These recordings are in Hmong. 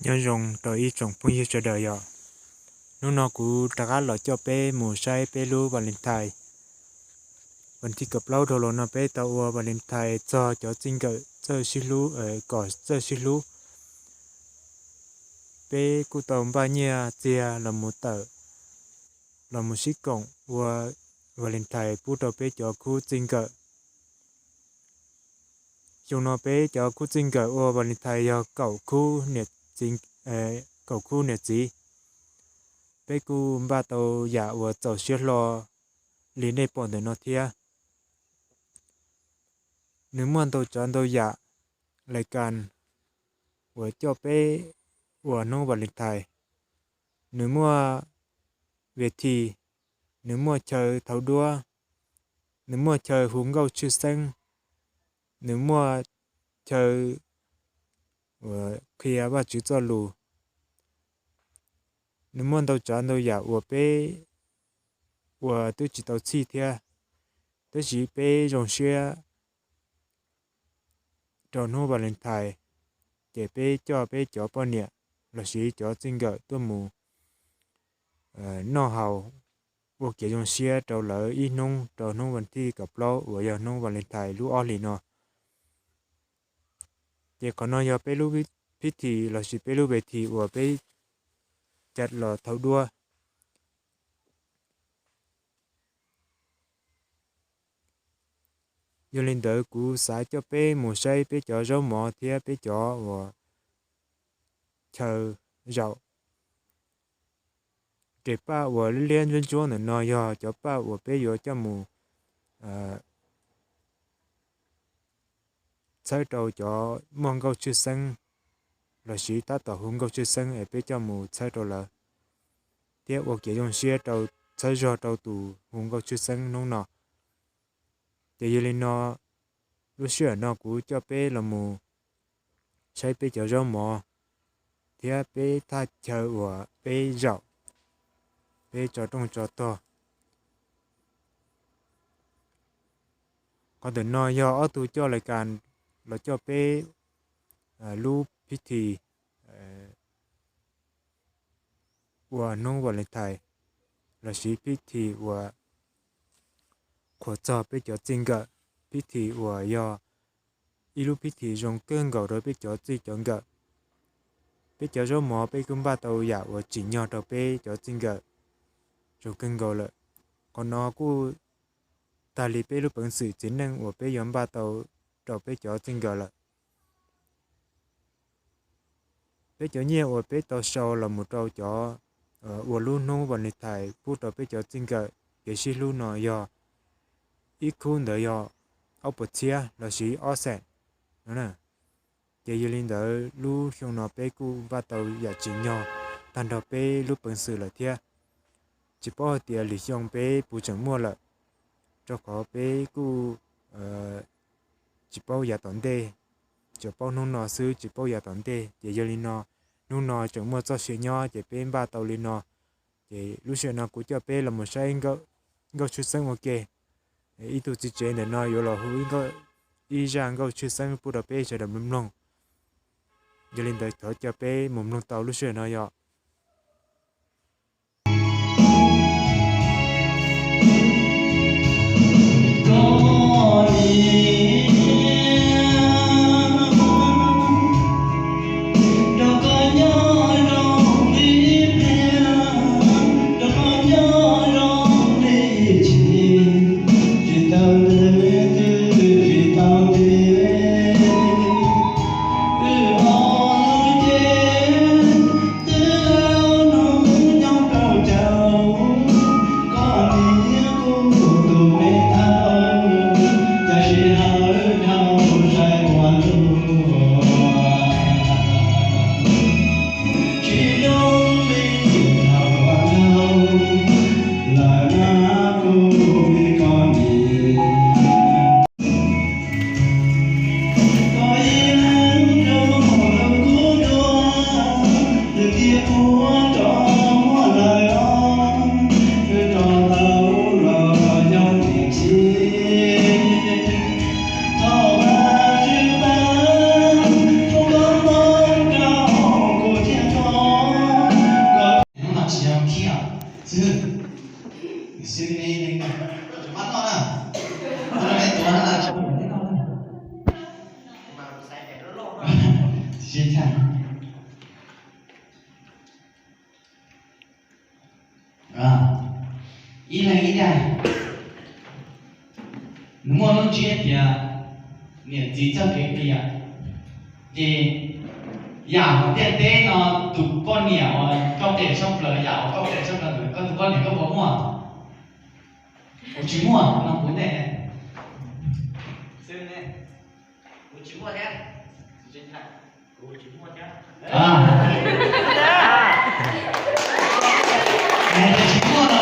Nyob zoo rau ib tsoom phooj ywg sawv daws yom. Hnub no kuv rov qab los coj peb mus saib peb lub Valentine. Vas thib kaum plaub dhau los no peb tau ua Valentine txog cov txij nkawm txawj sib hlub, kom txawj sib hlub. Peb kuj tau npaj nyiaj txiag los mus tawm, los mus sib koom ua Valentine pub rau peb cov khub txij nkawm. Xyoo no peb cov khub txij nkawm ua Valentine yog kaum khub, kaum khub niam txiv. Peb kuj npaj tau yam uas txaus siab hlo li nej pom ntawm no thiab. Nws muaj ntau tsav ntau yam lais kas uas coj peb ua hnub Valentine. Nws muaj ves this, nws muaj chaw thaum duab, nws muaj chaw hu nkauj tshwj xeeb, nws muaj chaw uas qhia Vajtswv txoj lus. Nws muaj ntau tsav ntau yam uas peb ua twb tsis tau txhij thiab, tab sis peb zoo siab rau hnub Valentine, ces peb coj peb cov poj niam lossis cov txij nkawm tuaj mus noj haus ua kev zoo siab rau lawv ib hnub rau hnub vas thib kaum plaub uas yog hnub Valentine lub ob hlis no. Ces qhov no yog peb lub phib thim lossis peb lub ves this uas peb cav los thaum duab. Yog li ntawd kuv xav coj peb mus saib peb cov zaub mov thiab peb cov uas chaw zaum. Res paj uas liab liab ntsuab ntsuab ntawm no yog cov paj uas peb yuav coj mus txhawb rau cov muaj nkauj tshwj xeeb lossis tab tom hu nkauj tshwj xeeb es peb coj mus txhawb rau lawv, thiab ua kev zoo siab rau, txhawb zog rau tus hu nkauj tshwj xeeb hnub no. Ces yog li no, lub sij hawm no kuv coj peb los mus saib peb cov zaub mov thiab peb thaj chaw uas peb zaum, peb tso rooj tso tog. Qhov ntawm no yog ob tug coj lais kas los coj peb lub phib thim ua hnub Valentine lossis phib thim uas qhuas txog peb cov txij nkawm, phib thim uas yog ib lub phib thim zoo kawg nkaus rau peb cov txij cov nkawm. Peb cov zaub mov peb kuj npaj tau yam uas tsim nyog rau peb cov txij nkawm zoo kawg nkaus lawm. Qhov no kuj tag li peb lub peev xwm txiv neej uas peb yuav npaj tau rau peb cov txij nkawm lawm. Peb cov nyiaj uas peb tau sau los mus rau cov ua lub hnub Valentine pub rau peb cov txij nkawm kev sib hlub no yog ib khub ntawd yog ob puas txhiab lossis ob xees no. Ces yog li ntawd lub xyoo no peb kuj npaj tau yam tsim nyog tag nrho peb lub peev xwm lawm thiab. Tsis paub hais tias lwm xyoo peb puas tseem muaj lawm, rau qhov peb kuj tsis paub yav tom ntej, tsuas paub hnub no xwb tsis paub yav tom ntej. Ces yog li no, hnub no tseem muaj txoj sia nyob ces peb npaj tau li no. Ces lub sij hawm no kuv coj peb los mus saib nkauj tshwj xeeb ua ke. Ib tug txiv tsev ntawm no yuav los hu ib zaj nkauj tshwj xeeb pub rau peb sawv daws mloog mloog. Yog li ntawd thov coj peb mus mloog tau lub sij hawm no yog Ib leeg ib dag, nws muaj lub ntsiab tias niam txiv txoj kev qias, ces yam hauv ntiaj teb no tus poj niam uas kauj pem sab plaws, yam uas kauj pem sab plaws ntawd koj tus poj niam koj puas muaj? Kuv tsis muaj no kuv ntej. Kuv tsis muaj thiab. Kuv tsis muaj thiab. Tsis muaj no.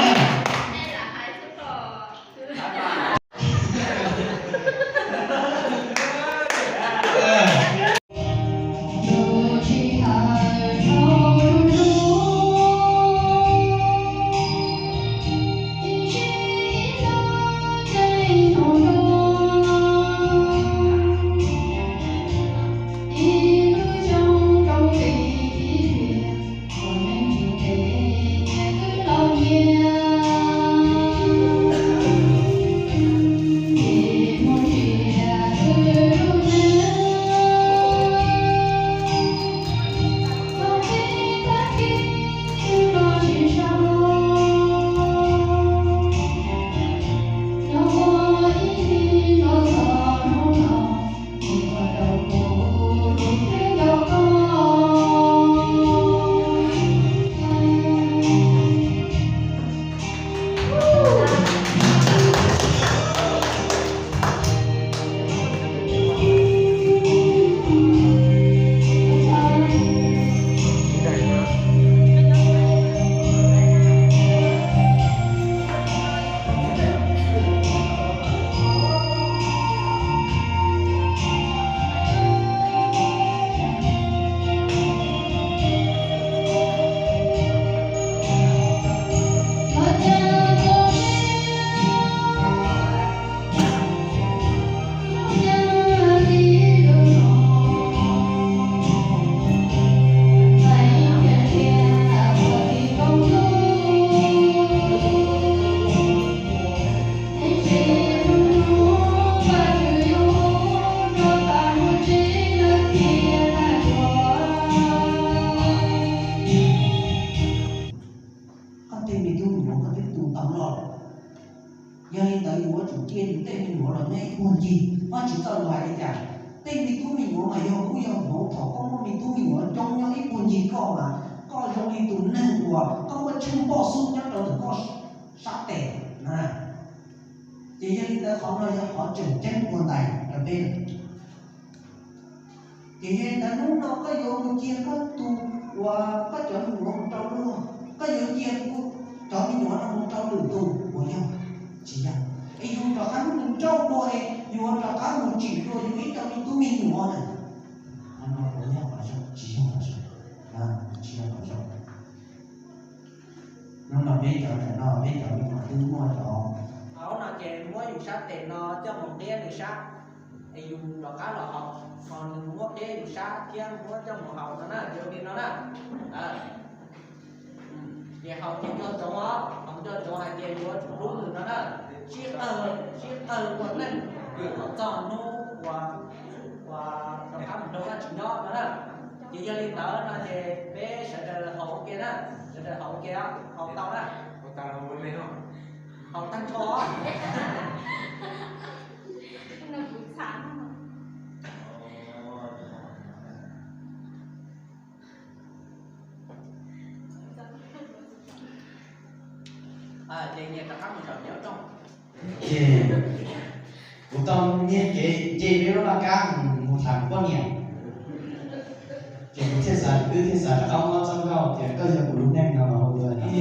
Koj tej me tub me nyuam koj twb tu tau loj lawm. Yog li ntawd yuav tsum cia yus tej me nyuam los nyob ib puag ncig. Vajtswv txoj lus hais li cas? Tej me tub me nyuam mas yog kub yog hmoov. Thaum koj muaj me tub me nyuam coob nyob ib puag ncig koj mas koj zoo li tus neeg uas koj muaj tsheej npoj xub nyob rau ntawm koj sab tes na. Ces yog li ntawd qhov no yog qhov tseem ceeb ua ntais rau peb. Ces yog li ntawd hnub no koj yuav mus cia koj tus uas koj cov me nyuam mus rau luag, koj yuav cia kuv cov me nyuam no mus rau lwm tus puas yog? Tsis yog. Es yus rov qab mus nrauj dua es yus rov qab mus tsim dua yus ib co me tub me nyuam na. Qhov no puas yog qhov zoo? Tsis yog qhov zoo. Tsis yog qhov zoo. Hnub no peb cov ntawm no peb cov me nyuam twb muaj cov hauv no ces muab yus sab tes no coj mus qiab nws sab, es yus rov qab los haus, ho nws muab qiab yus sab thiab muab coj mus haus no na, yog li no na. Ces haus ces nco ntsoov os, haus nco ntsoov hais tias yuav tsum hlub nws no na. Sib qawg, sib qawg ua neej, kom txog hnub uas, uas rov qab mus nrog Vajtswv nyob no na. Ces yog li ntawd no ces peb sawv daws haus ua ke na, sawv daws haus ua ke, haus tau na. Haus tag nrho. Ces nyias rov qab mus zaum nyias lub rooj. Ces kuv tau nyiag kev nce peb lub laj kab mus tham poj niam. Ces kuv thiaj xav, wb thiaj xav rov qab muab txoj nkauj tias koj yog kuv lub neej no los ua dua.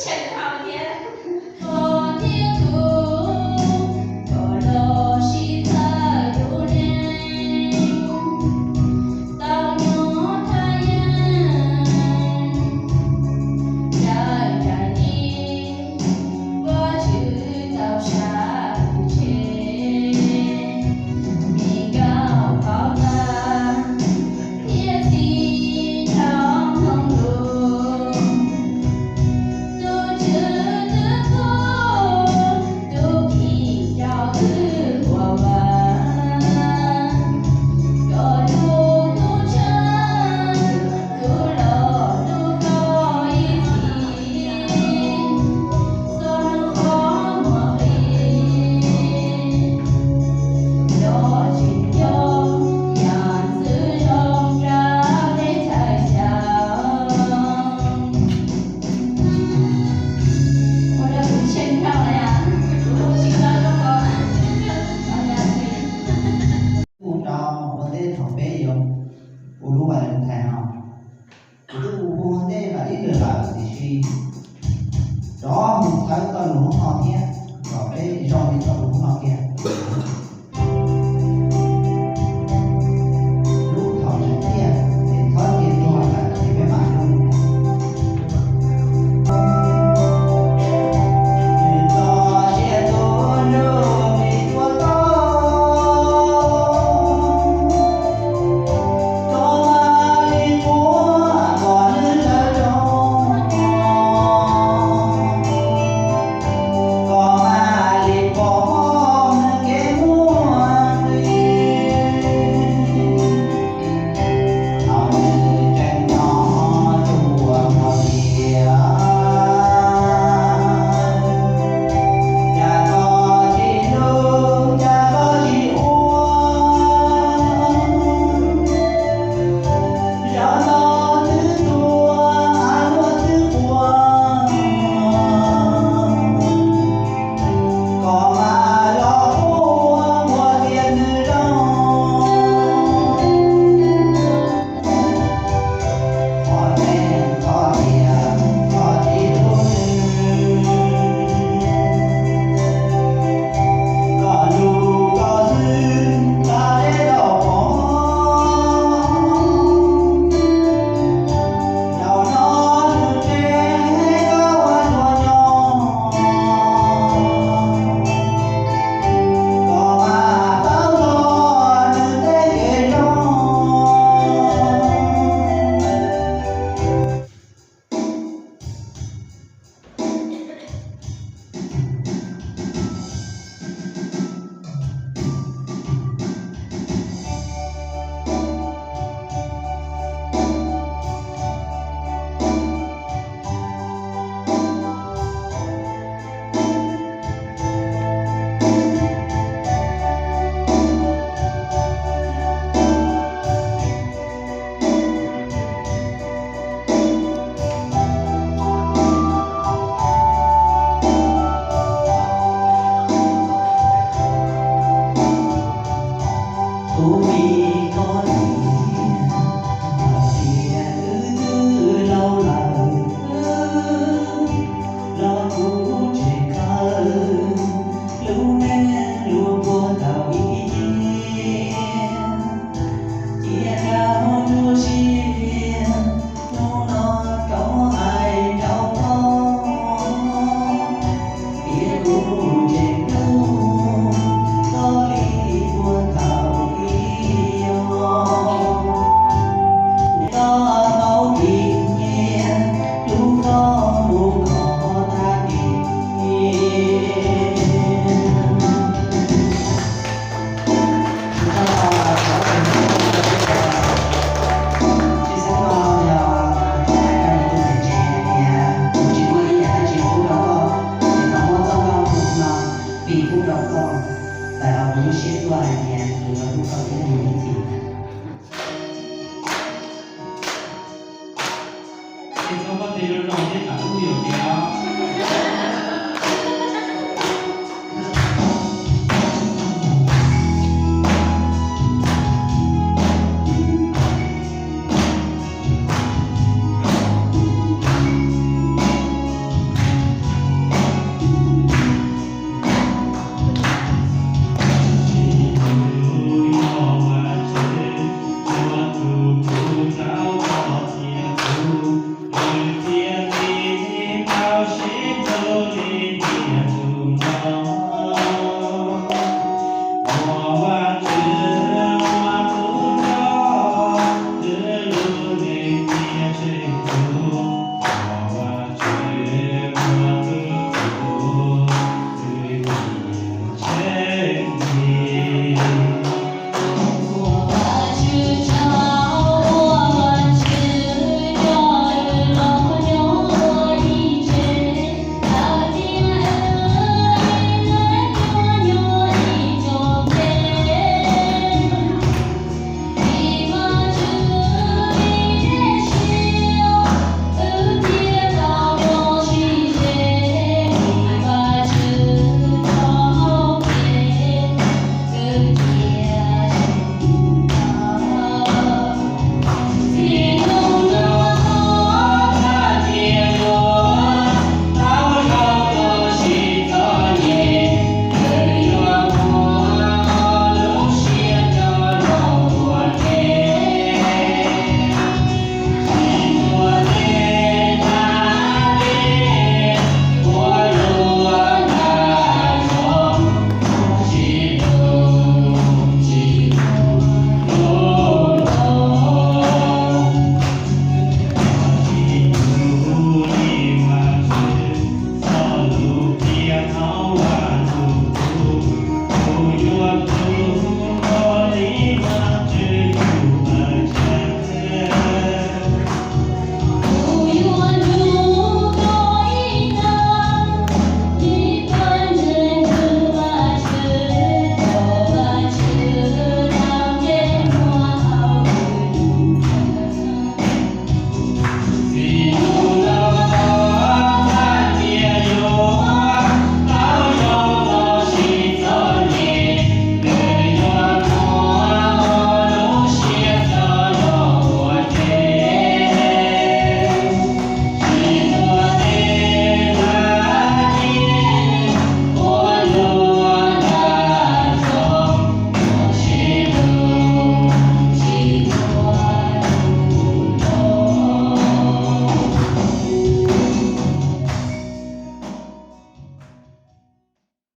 Tshee hau thiab. Koj thiab kuv, koj los sib txawj tus neeg, tau nyob thaj yeeb, daws daws li, Vajtswv tau sab kuv tseg, me nkauj qhov tag, thiab txiv nraug mloog lus. Tus Tswv twb tuaj, tus Kheej rau wb ua vam, koj lub tub ntxhais, tus los hlub koj ib txhis, txog lub qhov muag qis, cov tseem nco yam ntxwv zoo rau peb chaw xyaum. Ua rau kuv tshee dhau lawm, kuv hu tsis tau zoo los. Mus rau ua ntej thaum peb yuav ua lub Valentine no, kuv twb mus ua ntej lawm ib lwm lawm tiam sis rov mus txhawb txoj lus